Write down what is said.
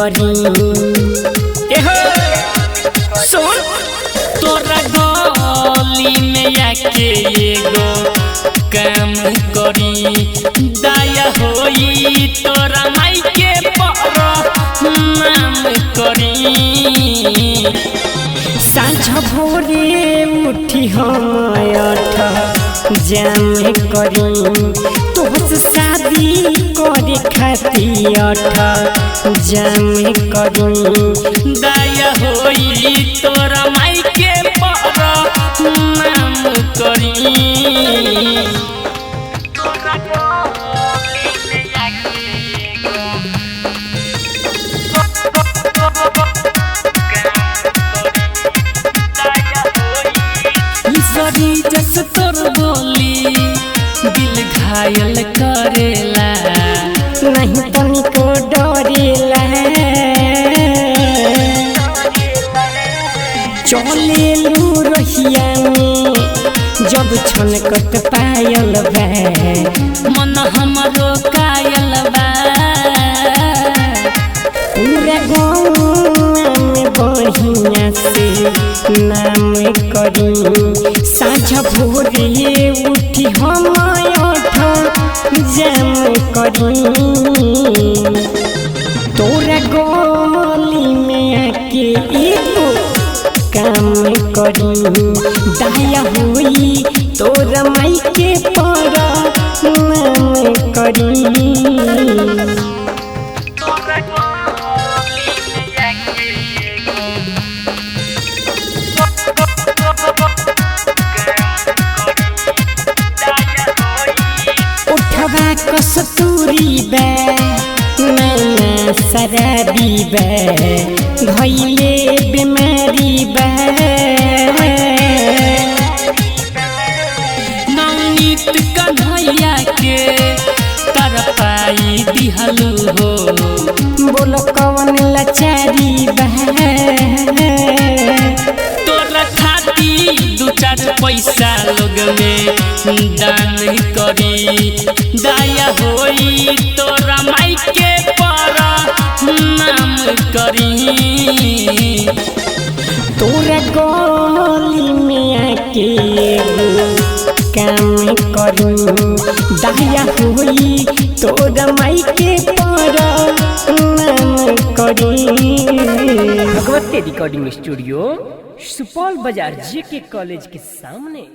करी। एहो सुन, तोरा गली में आके एगो काम करी, दया होई तोरा माई के पर नाम करी। साँझ भोरे उठी हम अठ जाम करी, तोहसे शादी करे खातिर अठ जाम करी। दया होई तोरा माई के पर नाम करी। ईश्वरी जस तोर बोली दिल घायल करेला, नहीं तनिको डरेला। चलेलू रहिया में जब छनकत पायल बा, मन हमरो कायल बा। पूरा गाँव में बढ़िया से नाम करी। साँझ भोरे उठी हम अठ जाम करी, तोरा गली में आके एगो काम करी, दया होई तोरा माई के पर नाम करी। उठवा कस्तूरी बा, नैना शराबी बा, धैले बीमारी बा। नवनीत कन्हैया के तरपाई दिहलू हो, बोलो कवन लाचारी बा। तोरा खाती दू चार पैसा लोग में दान करी, दया होई तोरा माई के पर नाम करी। तोरा गली में आके एगो काम करी, दया होई तोरा माई के पर नाम करी। भगवती रिकॉर्डिंग स्टूडियो, सुपौल बाजार, जेके कॉलेज के सामने।